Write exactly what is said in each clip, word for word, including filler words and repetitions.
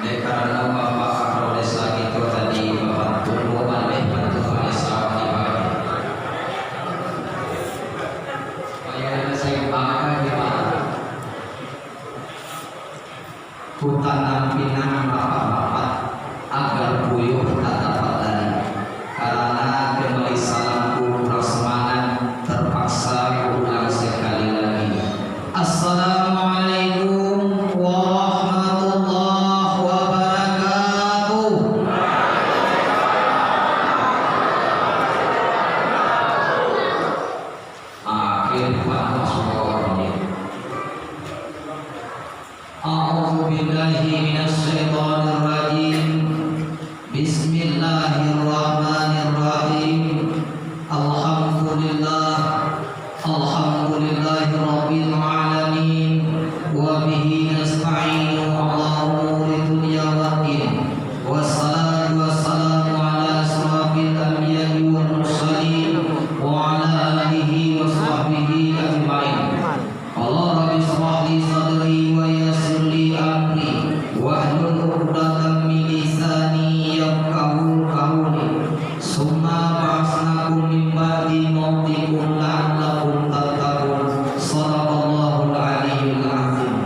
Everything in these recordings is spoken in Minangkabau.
Dek karano Bapak Kapalo Desa kito tadi babantu, maleh bantu Pak Desa Bapak. Supaya ado seimbang di mana. Kutanam pinang bapak-bapak, agar puyuh tak dapat lari. Karana kembali salamku kurang semangat, terpaksa kuulang sekali lagi. Assalamualaikum warahmatullahi wabarakatuh. Akhir panas bawah ini. A'udzubillahi minasyaitonirrajim. Bismillahirrahmanirrahim. Alhamdulillah. Alhamdulillahirabbil alamin. Wa bihi nasta'inu ala umuri dunya waddin. Wassalatu wassalamu ala asyrafil anbiya'i wal mursalin, wa ala alihi wa sahbihi ajma'in. Qala rabbi shrah li sadri wa yassir li amri, wahlul uqdatam min lisani yafqahu qawli. Summa ba'atsnakum min ba'di mautikum la'allakum tattaqun. Shadaqallahul aliyyul azim.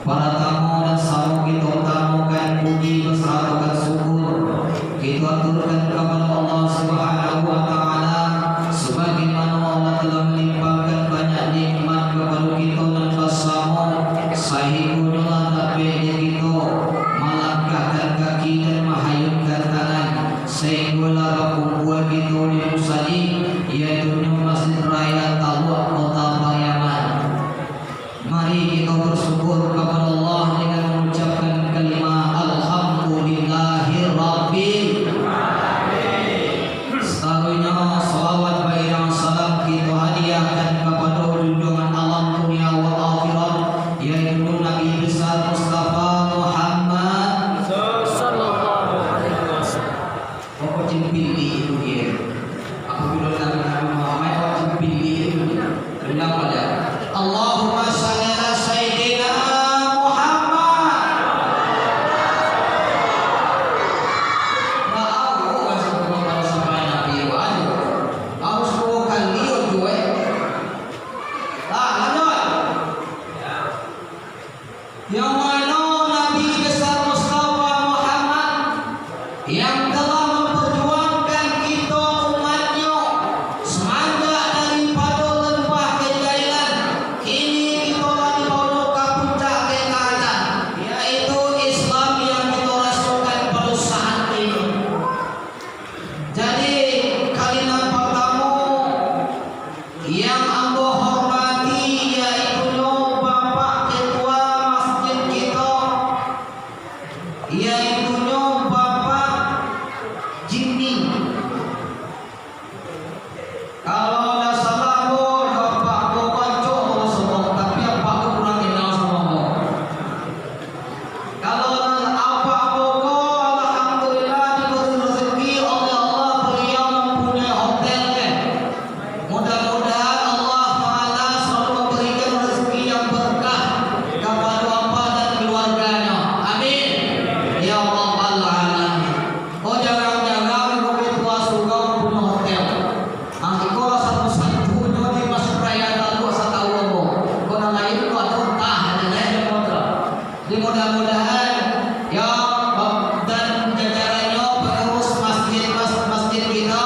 Paratamo nan samo kito utamakan puji basarato syukur, kito aturkan kapado Allah Subhanahu wa Ta'ala, sabagaimano Allah telah malimpahkan banyak nikmat kapado kito nan basamo, sainggonyo lah dapek dek kito malangkahkan kaki dan mahayunkan tangan, sainggo lah bakumpua kito di musajik, yaitunyo Masjid Raya Taluak Kota Pariaman. Mari kito basyukur kapado Allah dengan mangucapkan kalimah Alhamdulillahirabbil. Sataruihnyo, salawat bairang salam kito hadiahkan kapado junjuangan alam dunia wal akhirat, yaitu Nabi Besar Mustafa Muhammad. Sallallahu alaihi wasallam. Pokok cimpili itu dia. Apabila Nabi Muhammad, pokok cimpili itu dia. Bilang pada, Allahumma shalli ala Sayyidina Muhammad. Maaf, oh, masih belum pada sampai Nabi, waduh. Harus dua kali, oh, dua, eh. Ah, lanjut. Yang mano Nabi Besar Mustafa Muhammad yang telah memperjuangkan kito umatnyo semanjak daripado lembah kejailan, kini kito lah dibawa ka puncak kekaitan, yaitu Islam yang kito rasokan pado saat ini. Jadi, kali nan partamo, yang ambo hormati, yaitunyo Bapak Ketua Masjid kito, yaitunyo Bapak Jimmy. Kalau ndak salah, ambo, Bapak ambo Baco, ambo sebut, tapi Bapak tu kurang kenal samo ambo. Kalau nan apak ambo ko, alhamdulillah, diberi rezeki oleh Allah, beliau mempunyai hotel, kan. Mudah-mudahan Allah Taala selalu memberikan rezeki yang berkah kepada apak dan keluarganya. Amin. Ya Rabbal Alamin. Oh, jarang-jarang ibu ketua surau mempunyai hotel. Ah, iko lah satu-satunyo di Masjid Raya Taluak satau ambo. Ko nan lain ko ado antah, ado lain ado kontra. Jadi mudah-mudahan, ya, dan jajarannyo pengurus masjid, mas-, masjid kita,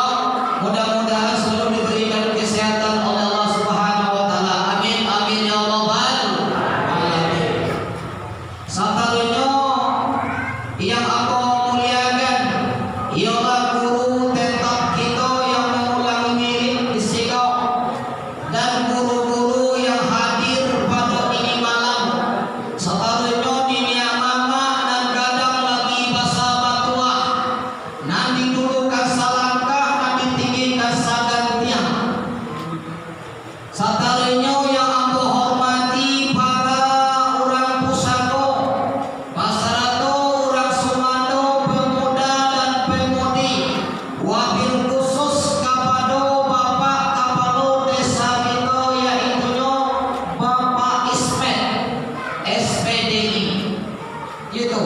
mudah-mudahan selalu diberikan kesehatan oleh Allah Subhanahu wa Taala. Amin, amin, ya Rabbal Alamin. Sataruihnyo yang ambo muliakan, ialah guru tetap kito yang mangulangi wirid di siko, dan guru-guru yang hadir pado ini malam. Sataruihnyo niniak mamak nan gadang lagi basa batuah, nan di dulu ka salangkah, nan di tinggi ka sagantiang. Sataruihnyo yang ambo hormati para urang pusako, basarato urang sumando, pemuda dan pemudi, wabil khusus kapado Bapak Kapalo Desa kito, yaitunyo Bapak Ismet, S P D I. Gitu.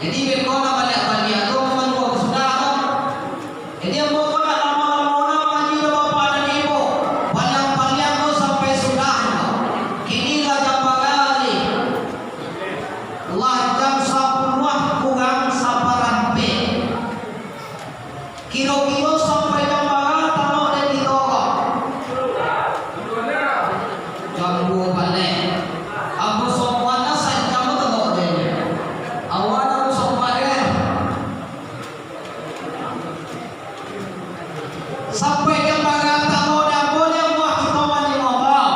Jadi, beko nak baliak-baliak tu memang juo sudah tu. Jadi, ambo ko nak lamo-lamo nak mangaji jo bapak dan ibu. Paliang-paliang tu sampai sudah tu. Kini lah jam bara tadi? Lah jam sapuluah kurang saparampek. Kiro-kiro sampai jam bara talok dek kito ko? Jam duo baleh. Ambo sombong lah sajam talok dek. Awan ambo sombong dek. Sampai jam bara talok dek ambo, dek ambo kito mandi motor.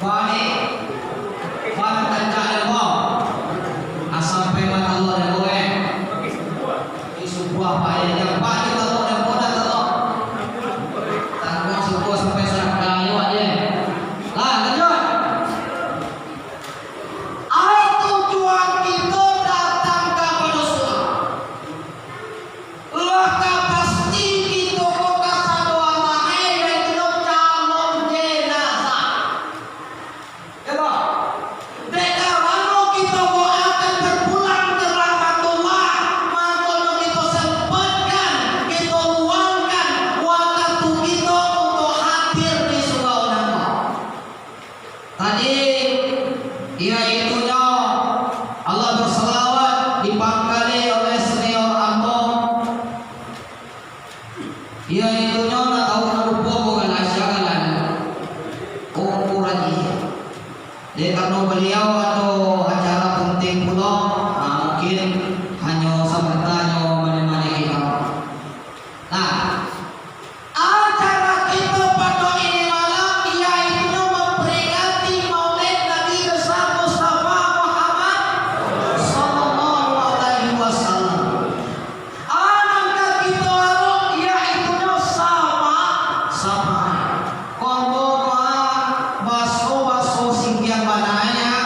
Bani, bani tancak demo. Asa sampai mata Allah demo, eh. Di subuah payah jam empat kita tu demo dah tu. Tangguang subuah sampai sadakah yo, eh. Lah, lanjut. Ai tujuan kito datang ka padusuan. Lah ka pasti kito ko kasadoan lahai, yaitu calon jenazah. Yo toh? Dek karano kito ko akan berpulang ke rahmatullah, mako kito sempatkan, kito luangkan wakatu kito untuk hadir di surau nan ko. Tadi, yaitunyo Allah bersalawat dipangkali oleh senior ambo, yaitunyo nak tahu nak lupo bukan asyalan Ungku Raji. Dek karano baliau ado acara penting pulo, nah, mungkin hanyo sabanta nyo manemani kito. Nah, acara kito pado ini malam, yaitu memperingati Maulid Nabi Besar Mustafa Muhammad sallallahu alaihi wasallam. Nan ka kito arok, yaitu sama, sama. Kok ambo ko, ah, baso-baso singkiang bana, yo.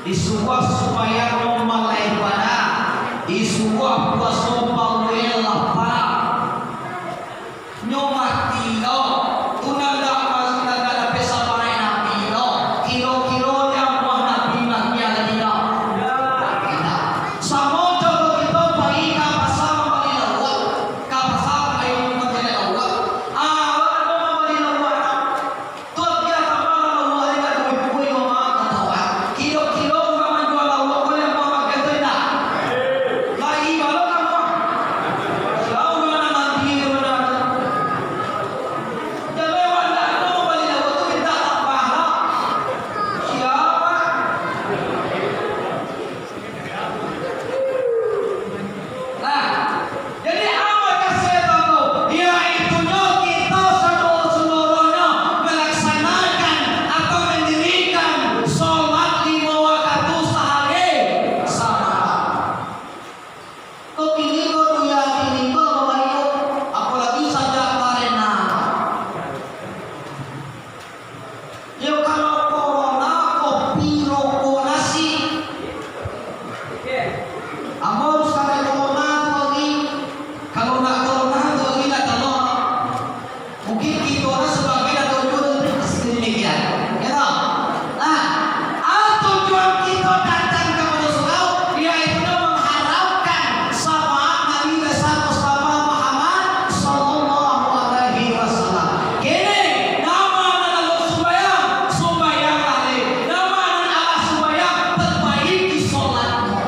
Disuruah sumbayang nyo malai bana, disuruah puaso baweh lapar. Nyo mati lo, tu nan dak, nan dak dapek sabanai Nabi lo. Kiro-kiro nyo amuah Nabi mati lagi lo? Indak. Samo contoh kito pai ka pasa mambali lauak, ka pasa pai mambali lauak. Ah, awak ado mambali lauak, nah. Tu agiah tambah lah Allah, indak duit, woi, mama, kato urang. Kiro-kiro urang manjua lauak ko, lai amuah makan tu indak? Lai balo ka amuah. Sia urang nan mati tu, nah. Jan lewat ndak ado mambali lauak tu, mintak tambah lah. Sia, Pak? Nah, jadi apo kasih tahu? Yaitunyo kito sadonyo-sadonyo melaksanakan atau mandirikan sholat limo wakatu sahari samalam. Kok kini ko dunia kini ko babayo, apolagi sajak karena Yo, kalau corona, kopi, rokok, nasi. Ambo harus pakai corona tu lagi. Kalau ndak corona tu lagi, ndak tahu. Mungkin kito lah sebagai ndak tahu juo dari segi demikian. Ya toh? Nah, ah, tujuan kito datang ka Pado Surau, yaitu mengharapkan syafaat Nabi besar Mustafa Muhammad sallallahu alaihi wasallam. Kini, nama nan alun sumbayang, sumbayanglah lai. Nama nan alah sumbayang, perbaiki sholatmu.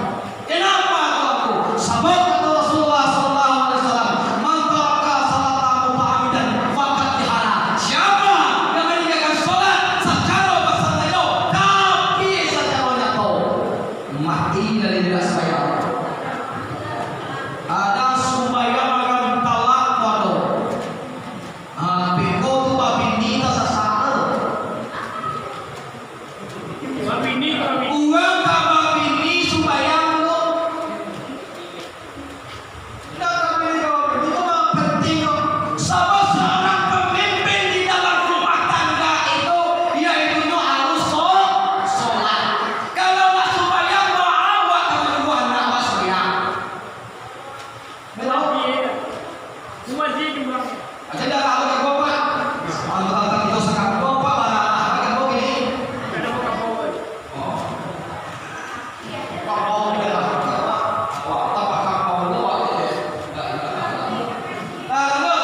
Kenapa tu aku? Sabab kata Rasulullah sallallahu alaihi wasallam, "Man taraka salatan muta'ammidan faqad jahara." Siapa yang meninggalkan sholat secara bersengaja, tapi secara ndak tahu, mati dari tidak sumbayang. Ada sumbayang akan talak pado. Ah, beko tu babini tasasar tu. Babini, babini. Urang ka babini sumbayang tu. Ndak ka babini ka babini tu mah penting tu. Sabab seorang pemimpin di dalam rumah tangga itu, yaitunyo harus so-, sholat. Kalau lah sumbayang, baa awak ka manyuruah anak awak sumbayang? Betul? Iya. Cuma dia cuma. Ada dah tahu kan bapak? Kalau tak tahu sekarang bapak, mana ada kan bapak ini? Ada bapak bawa. Oh. Bapak bawa dia lah. Wah, tak pakai bawa bawa dia. Nah, lanjut.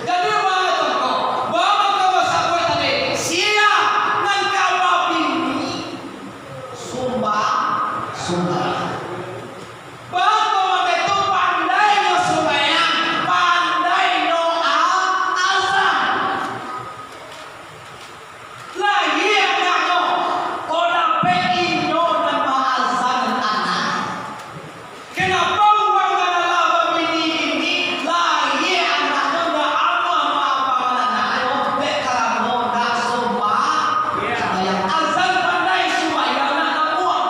Jadi, baa tu kok? Baa mangko basabuik tadi? Sia nan ka babini sumba-, sumbayang. Baa mangko tu pandainyo sumbayang, pandainyo a-, azan. Lahia anaknyo, kok dapek inyo nan maazan anak. Kenapa urang nan lah babini kini, lahia anaknyo ndak amuah maapakan anaknyo, dek karano ndak sumba-, sumbayang? Azan pandai, sumbayang ndak amuah.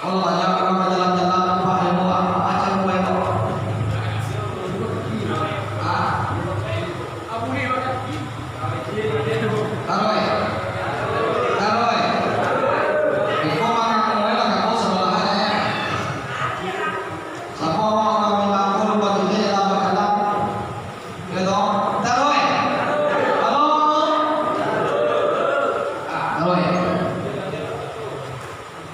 Kalau banyak urang bajalan-jalan, nampak ilmu, ah, macam ilmu itu. Ah? Taruih. Taruih. Iko mangaku lah, kamu sabalahan, eh. Sapa awak urang minta ampun, lupa diri dalam bakalam. Gitu. Taruih. Halo. Ah, taruih.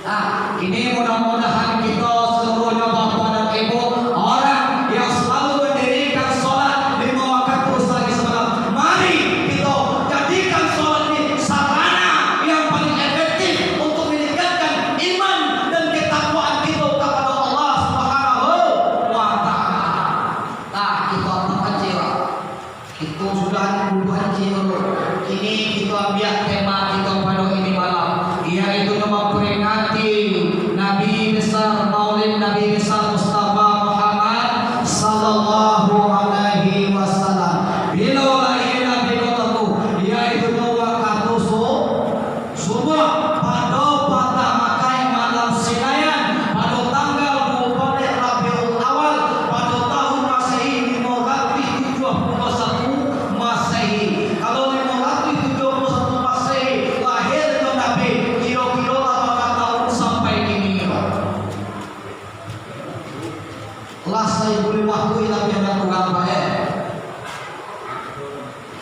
Ah, ini mudah-mudahan kita seluruhnya, Bapak dan Ibu, orang yang selalu mendirikan sholat lima waktu sehari semalam, mari kita jadikan sholat ini sarana yang paling efektif untuk meningkatkan iman dan ketakwaan kita kepada Allah Subhanahu wa Ta'ala. Nah, kita apa kecil? Itu sudah dibubuhan cium. Kini kita ambiak tema kita pado ini malam, yaitu memperingati Nabi Besar, Maulid Nabi Besar Mustafa Muhammad sallallahu alaihi wasallam. Bilo lahia Nabi ko tu, yaitu wakatu su-, Subuah, pado patang akai malam Sinayan, pado tanggal duo baleh Rabiul Awal, pado tahun Masehi limo ratuih tujuah puluah satu Masehi. Kalau limo ratuih tujuah puluah satu Masehi, lahirnyo Nabi, kiro-kiro lah bara tahun sampai kini? Lah saribu limo ratuih labiah kurang, Pak, eh.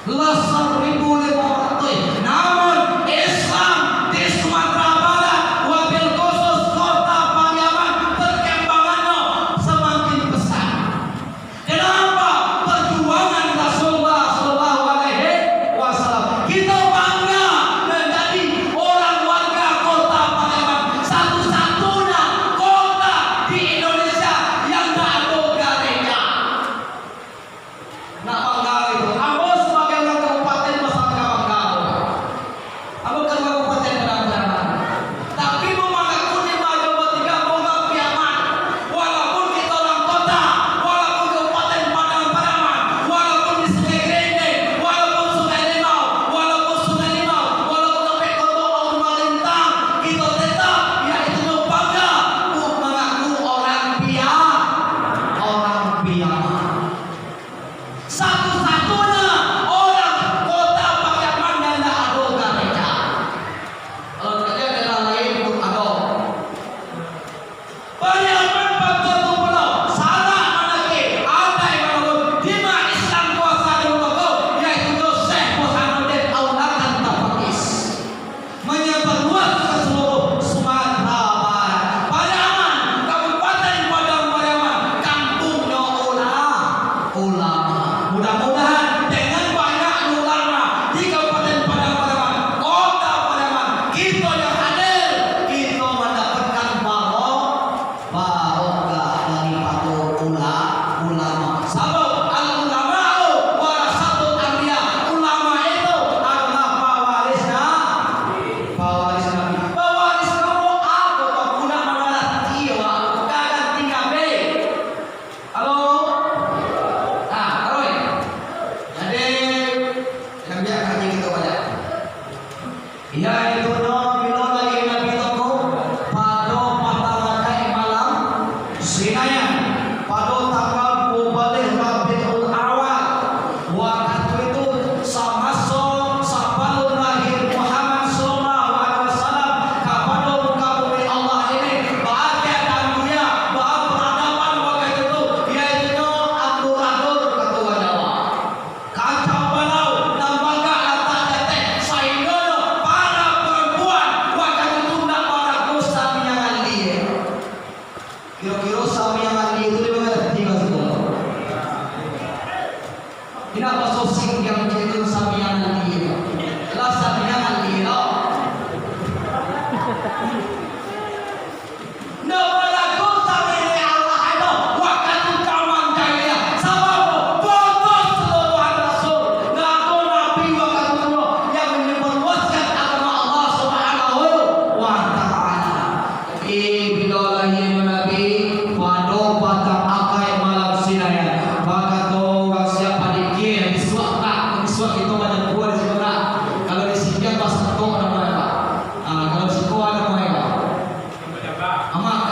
Lah saribu limo ratuih. Namun, Islam di Sumatera Barat, wabil khusus Kota Pariaman, perkembangannyo samakin pesat. Kenapa? Perjuangan Rasulullah sallallahu alaihi wasallam. Kita bangga menjadi orang warga Kota Pariaman, satu-satunya kota di Indonesia yang tak ada gereja. Nak bangga itu. Ambo sabagai urang kabupaten basangka bangga. Ambo kan urang Kabupaten Padang Pariaman. Tapi, ambo mangaku di Bajo Batiga, ambo urang Piaman. Walaupun kita urang kota, walaupun Kabupaten Padang Pariaman, walaupun di Sungai Grendeng, walaupun Sungai Limau, walaupun Sungai Limau, walaupun sampai Koto Aur Malintang, kita tetap, yaitu bangga, mangaku orang Pia-, orang Piaman. Satu-satunya orang Kota Pariaman yang ndak ado gareja. Kalau kerja daerah lain pun ado. Pariaman Patuah Tumpulo, Salak Manakeh, Atai Manurun, dima Islam kuasa di Lubako, yaitu Syekh Burhanuddin Aulakan Tapakis. Menyebar luas ke seluruh Sumatera Barat. Pariaman, Kabupaten Padang Pariaman, kampuangnyo ula-, ulama. Mudah-mudahan dengan banyaknyo ulama di Kabupaten Padang Pariaman, Kota Pariaman, kito yang hadir, kito mandapatkan baro-, barokah daripado ula-, ulama. Sabab al-ulama'u warasatul anbiya. Ulama itu adalah pawaris na-, pawaris Nabi. Pawaris kamu apo, Pak? Budak mangarati, Pak. Kadang tinggal, be. Halo? Nah, taruih. Jadi, yang biar kaji kita banyak. Yaitu no, bilo lahia Nabi tu, pado patang akai malam Sinayan, pado tanggal duo baleh Rabiul Awal. Wakatu itu, samaso sabalun lahia Muhammad sallallahu alaihi wasallam kapado muka bumi Allah ini, baakiah dan dunia, baperadaban wakatu itu, yaitu no atur-atur kato urang Jawa. Kacau balau, nan bagak latak di ateh, sainggonyo para parampuan wakatu tu ndak barago samiangan lie. Kiro-kiro samiangan lie tu dimangarati mukasuiknyo? Indak baso singgang kiro samiangan lie. Lah samiangan lie lo. Ndak balaku sarinai Allah ado wakatu jaman jahiliah. Sabab putus salawat Rasul. Ndak ado nabi wakatu tu yang manyebarluaskan agama Allah Subhanahu wa Ta'ala. Tapi, bilo lahia Nabi, pado patang akai malam Sinayan. Bakato urang siap padikia, bisuak, Pak. Bisuak kito banyakua di siko, Pak. Kalau di siko, Pak, siko namo, Pak. Ah, kalau di siko, namo, Pak. Amak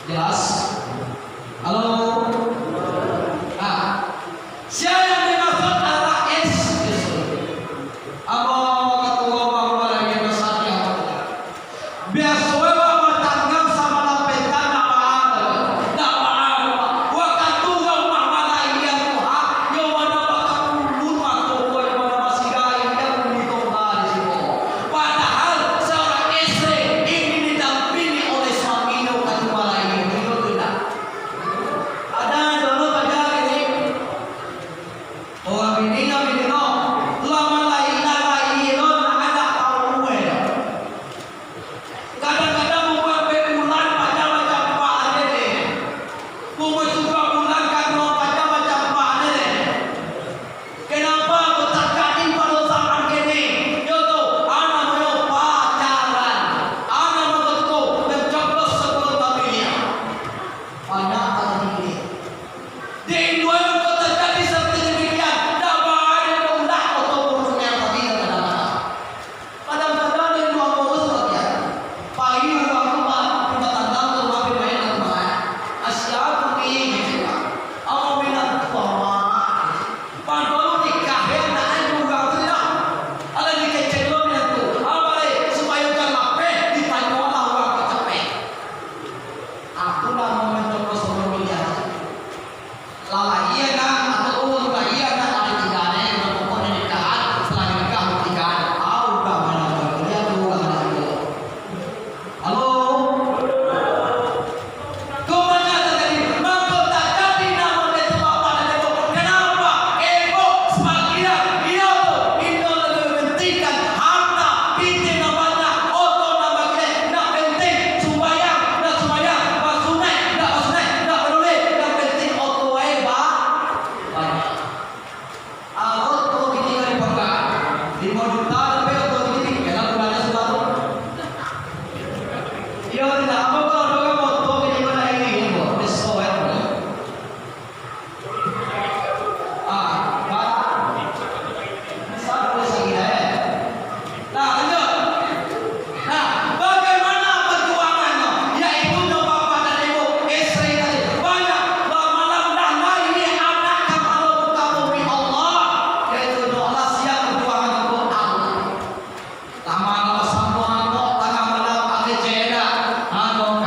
Jelas? Halo? Ah. Sia yang dimaksud anak S? Ambo katuo mah malaian basadiah. Biaso e, wak batanggang samalam petang ndak baa, ndak baa, wak. Wakatu wak malaian tu, ha, yo mana bakapulun mato, yo mana basirai, yo bunyi tomba di situ. Padahal seorang istri ingin didampingi oleh suaminyo, kata malaian, iyo tu ndak? Ada dulu paja gini. Urang bini, urang bini no, lah malaian, malaian no, nak anak tahu, eh. Kadang-kadang umua ampek bulan pacah macam apak ane deh. Umua tujuah bulan ka duo pacah macam apak ane deh. Kenapa kok tajadi pado zaman kini? Yo tu, a namonyo pacaran. A namonyo tu mencoblos sabalun babilia. Banyak tajadi. Di Indo ko tajadi seperti demikian. Ndak baa doh ulah oto burungnyo tadi, kadang-kadang. Kadang-kadang den dua baus bagian. Pai urang rumah, mintak tantang ka rumah, pai main ka rumah. Asia kami, gitu, Pak. Awak mintak tu, awak. Padahal nikah, ya, nak aja urang tu, tidak. Alah dikecek dulu mintak tu. Apa, eh, supayo jan lapeh, ditanyolah urang tu capek. Aku lah mau mencoba sebelum miliar. Lah lahia nak, atau urang lahia nak, ado tigo ne, urang pokoknyo nikahan, selain nikah, ado tigo ne. Au, urang anak kuliah tu, urang anak kuliah. Halo? Kok banyak tajadi? Mako tajadi namo itu bapak dan ibu. Kenapa? Ibu sebagian, iyo tu, inyo lebih mementingkan harta, pitih nan banyak, oto nan bakilek, ndak penting, sumbayang, ndak sumbayang, basunat, ndak basunat, ndak paduli, ndak penting, oto wae ba-, banyak. Aro oto kini ka dipakai, limo juta dapek oto kini, kena bulannyo sudah tu. Iyo, tidak apa kalau dorang oto kini mana ini, ini, bo, besok, eh. Ah, ba-, bisa boleh lagi dah, eh. Nah, lanjut. Nah, bagaimana perjuangannya? Yaitu nyo bapak dan ibu, istri tadi. Banyak, lah malam dah lahia anak kapalo muka bumi Allah. Yaitu nyo lah siap perjuangan untuak Allah. Lah malam sambuang kok tangah malam pakai jeda. Anu,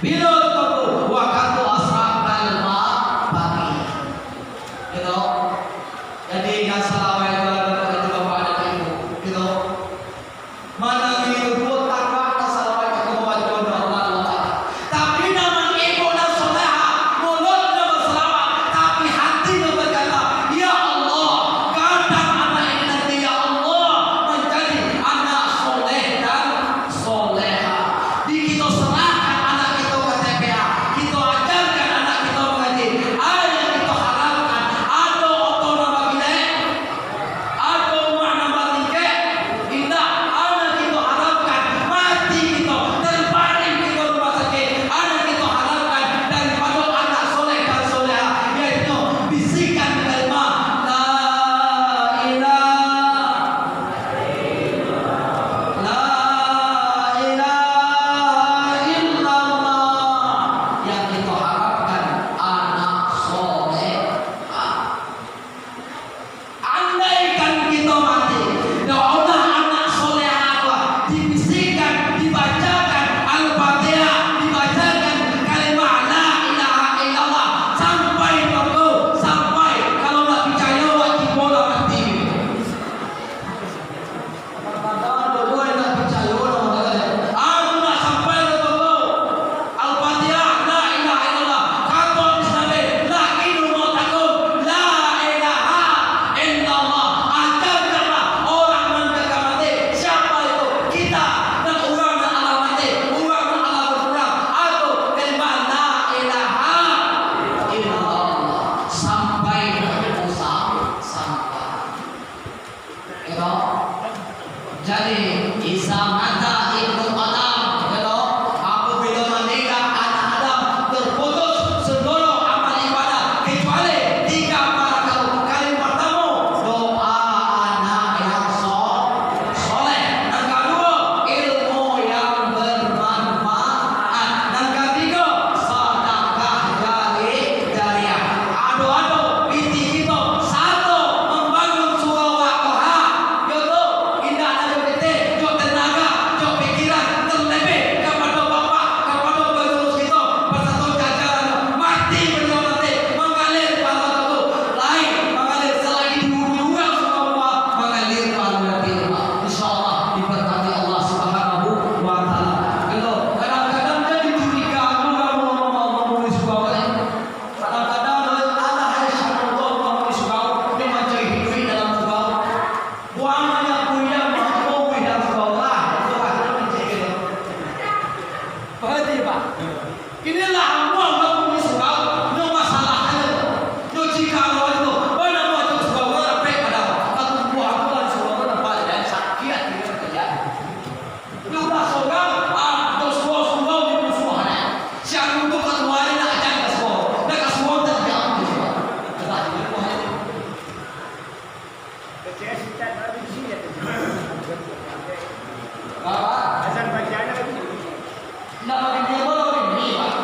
Bilo tu wakatu asraqal ma-, pagi. Gitu. Jadi, ingat salawat itu ada pada bapak dan ibu. Gitu. Manang itu duo takbir salawat itu baca doa Allah Taala. Tapi, namun ibu nan soleha, mulutnya berselawat, tapi hatinya berkata, "Ya Allah, gadang anak ini nanti, ya Allah, menjadi anak soleh dan soleha." Di kito serahkan anak kito ka T P A, kito ajarkan anak kito mangaji. Ayo kito harapkan ado oto nan babilek, ado rumah nan batingkek, indak, anak kito harapkan mati kito, terbaring kito rumah sakit, anak kito harapkan daripado anak soleh dan soleha, yaitu bisikan kalimah, "La ilaha La ilaha illallah." Yang kito harapkan anak soleha. Andaikan kito mati, doalah anak soleha tu dibisikkan, dibacakan Al-Fatihah, dibacakan kalimah La ilaha illallah sampai toko, sampai kalau ndak picayo, wajib pulo mati. Kadang-kadang doa indak picayo, doa indak sampai ka toko. Al-Fatihah, la ilaha illallah. Kato Nabi, "Lakinu mautakum, la ilaha illallah." Ajarkanlah orang nan ka mati. Siapa itu? Kita dan urang nan alah mati, urang nan alah bakurang. Atau kalimah la ilaha illallah. Sampai ka Musa, sampai. Gitu. Jadi, iza mata ibnu Adam, gitu, apabila maningga anak Adam, terputus segala amal ibadah, kecuali tiga parakara. Kali pertama, doa anak yang so-, soleh. Yang kedua, ilmu yang bermanfaat. Yang ketiga, sedekah jari-, jariah. Ado-ado, pitih kito, sato mambangun surau Al-Quran. Yo tu, indak ado pitih, jo tenaga, jo pikiran, terlebih kapado bapak, kapado pangurus kito, basato jajaran, mati baliau nanti, mangalir pahalo tu, lain mangalir salagi di urang surau, mangalir pahalo nanti, Pak. Insya Allah, diberkati Allah Subhanahu wa Ta'ala. Kalau kadang-kadang jadi curiga, urang mau, mau, mau, mau surau, eh. Kadang-kadang doh, alah, hai, syaitan tu, kamu di surau, dia mancari duit dalam surau. Buang banyak kuliah, mampu duit dalam surau lah. Itu lah, itu lah, cek gitu. Berarti, Pak, inilah buang kamu di surau, no masalah aja tu. No jika awal tu, mana mau masuk surau, no rapek pada. Aku buang aku lah di surau, no nampak dan sakit hati dia kerja. Nyo lah sorang, ah, jo surau-surau di musuah, eh. Si anu tu ka tuari nak ajan ka surau. Nak ka surau tak diam di surau. Dah, di rumah itu. Kecil si tak ada di sini, ya. Apa? Azan pagi ada lagi. Nak bagi dia apa lagi? Ni, Pak.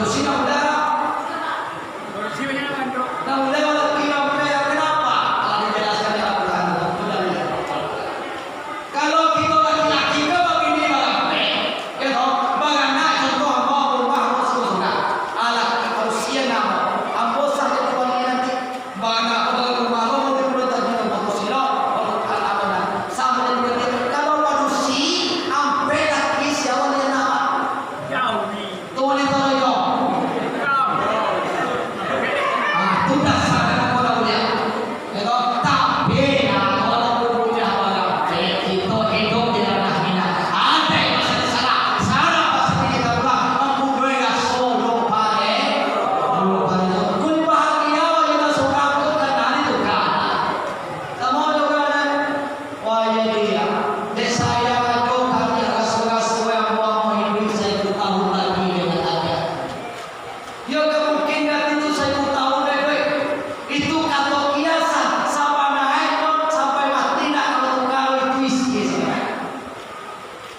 Padusi ndak boleh. Padusi banyak bantu. Ndak boleh, kalau tidak boleh, kenapa? Telah dijelaskan di Al-Quran. Sudah boleh. Kalau kito laki-laki ko babini barampek, yo toh, baranak, contoh ambo, rumah ambo surang. Alah, padusi namo, ambo sah jadi wali nanti. Baranak ko dalam rumah ambo, ambo di mulut tadi, ambo padusi lo, ambo anak ko nah. Sah jadi wali. Kalau padusi, ampek laki, sia wali anak? Jauh ni. Tulis tolong, yo. Ah, tu dasar anak muda mulia. Itu tapi, ah, kalau muda mulia, eh, kita hidup di ranah hina. Ada yang masih salah, salah pasti kita pulang. Mampunyoi raso dua pare, dua pare. Kun bahagia, kita suka tu kenal itu kan. Kamu juga kan? Wah, iyo, iyo. Dek sayang ajo kami raso-raso yang buang hiduik saiku tahun lagi dengan Anda. Yo, ka mungkin kan itu saiku tahun, eh, dek. Itu kato kiasan, sabana ekor sampai mati nak kato tukar itu isi sabananyo.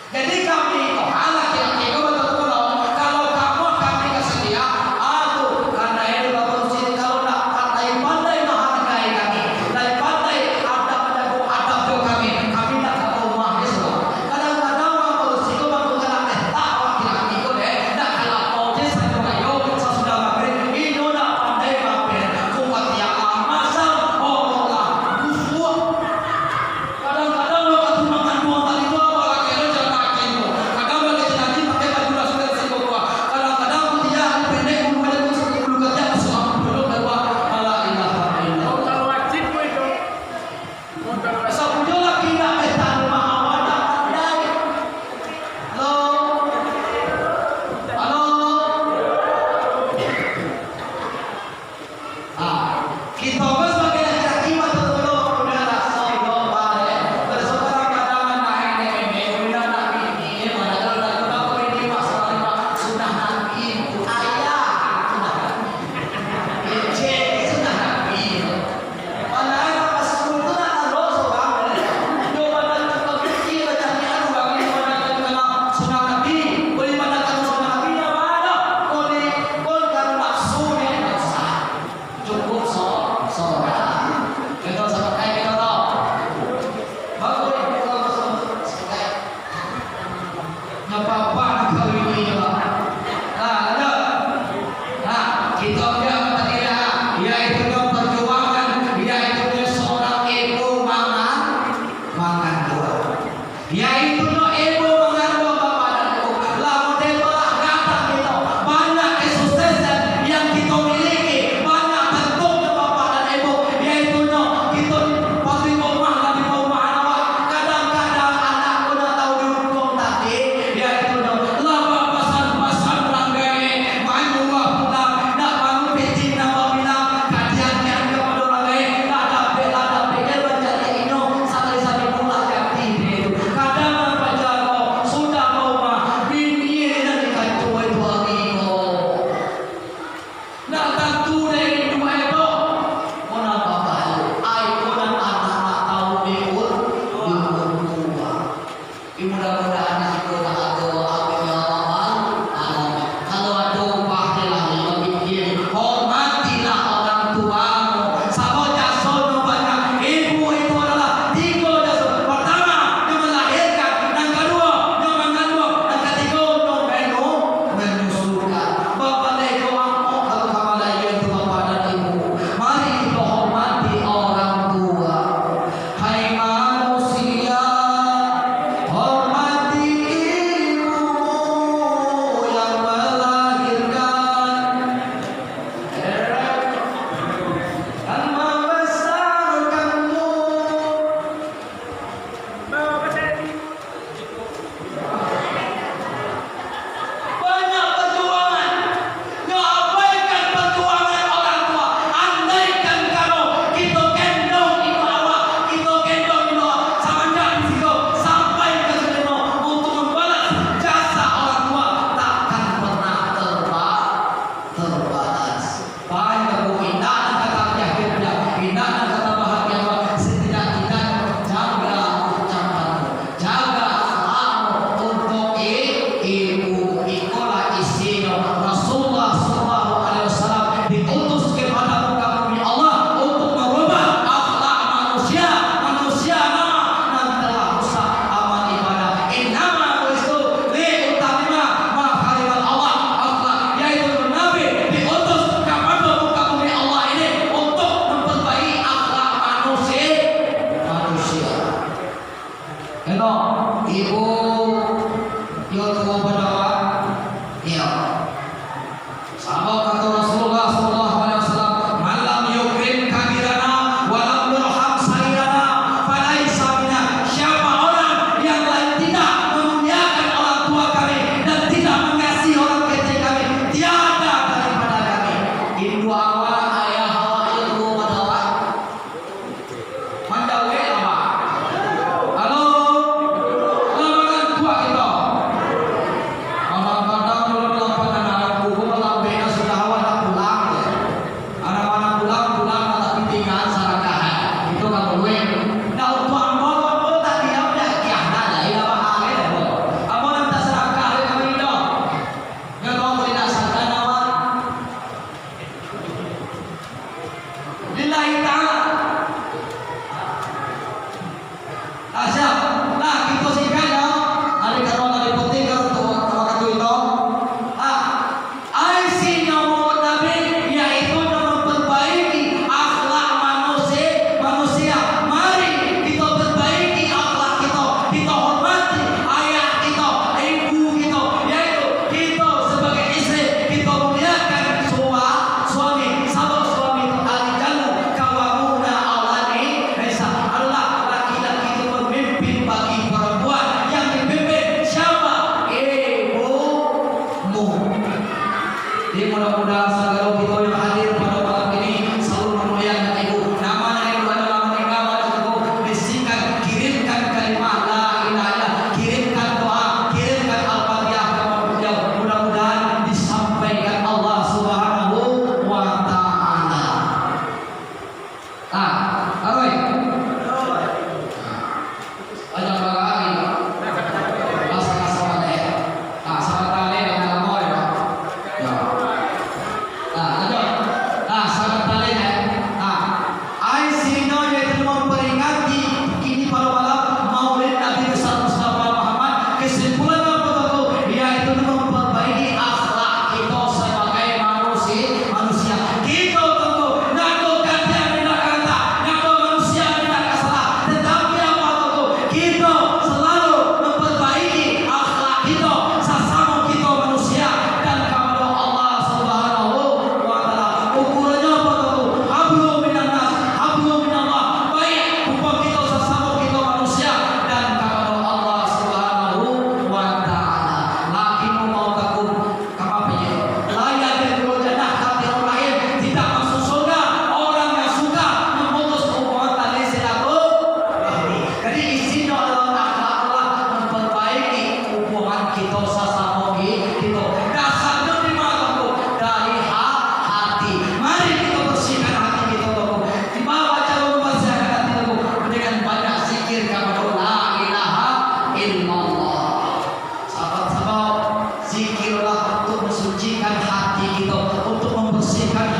Jadi kami ko, ha, laki-laki ko batua pulo, kalau kamu kami ka sadia, ah, tu, karano itu bapak Husin, kalau ndak pandai-pandai mahargai kami, pandai-pandai adab manjago adab jo kami, kami ndak ka ka rumah esok. Kadang-kadang urang batua ko manggalak, eh, tak, laki-laki ko deh, ndak ka lapau je sajo ayo, sasudah magrib, inyo ndak pandai mampir, kuatiak amasam, oh, lah, busuak. Kadang-kadang lo ka tumang kanduang tadi tu, apa laki lo jalan kaki tu. Kadang bagi si Naji pakai baju rasul dari si Bogor. Kadang-kadang putiah, pendek, bulu pendek, bulu ketiak, masuk angin dulu, keluar. La ilaha illallah. Kalau wajib pun itu. Kalau wajib. Sabujo laki nak pesan rumah awak nak pandai. Halo. Halo. Ah, kito ko sabagai laki-laki, batua-batua, udah lah, so, yo, bare. Terus kadang-kadang anak nenek, udah anak bini, mana kalau dah kenal bini, masalah lima, sudah nabi, ayah, sudah nabi. Cek, sudah nabi. Padahal pas sepuluh tu nak taruh seorang, yo, mana tukang cuci, macam ni, aduh, bagi mana kenal sudah nabi, boleh mana kenal sudah nabi, dah mana, boleh, pun kalau nafsu, ya, nafsu. Cukup so-, sorang. Kito sabagai kito tau. Bagus, kito sabagai sabagai. Napa-apa nak kawin ni, Pak. Nah, lanjut. Nah, kito ambiak mata kira, yaitu nyo perjuangan, yaitu nyo sorang ibu mangan-, mangandung. Yaitu nyo ibu mangandung bapak dan ibu. Lah model tu lah gadang kito. Banyak kesuksesan yang kito miliki, banyak bentuk nyo bapak dan ibu. Yaitu nyo kito di pabrik rumah lah di perumahan awak. Kadang-kadang anak ko ndak tahu dihukum tadi. Yaitu nyo lah bapasan-pasan urang gaek, manyuruah pulang, nak manu Mudah-mudahan sagalo kito yang hadir pada malam ini salalu mamuliakan Ibu. Nan ma nan indu ado lah mandanga baco tu, bisikan, kirimkan kalimah la ilaha illallah, kirimkan doa, kirimkan Al-Fatihah ka baliau. Mudah-mudahan disampaikan Allah Subhanahu wa Ta'ala. Ah, Aroi. Banyak barang. Asa-asa mah, eh. Ah, sabanta lai, jangan lamo, eh. Yo. Ah, lanjut. Ah, sabanta lai, eh. Ah. Isinyo yaitu mamperingati kini pado malam Maulid Nabi Besar Mustafa Muhammad. Kesimpulan apo tu? Yaitu mamperbaiki akhlak kito sabagai manusi-, manusia. Kito tu, nako katiak mintak kata, nako manusia mintak kasalah. Tatapi apo tu? Kito salalu mamperbaiki akhlak kito, sasamo kito manusia, dan kapado Allah Subhanahu wa Ta'ala. Ukurannyo apo tu? Hablum minannas, hablum minallah. Baik, hukum kito sasamo kito manusia, dan kapado Allah Subhanahu wa Ta'ala. Lakin mau takuik Kama piye? Layia dek dulu janah hati urang lain, tidak masuk surga orang yang suka memutus hubungan tali silaturahmi. Jadi, isinyo adalah akhlak, adalah memperbaiki hubungan kito sasamo ki-, kito. Dasarnyo di ma tu? Dari ha-, hati. Mari kito bersihkan hati kito tu. Di bawah cara membersihkan hati tu dengan banyak zikir kapado la ilaha illallah. Sabab-sabab zikirlah untuk mensucikan hati kito, untuk membersihkan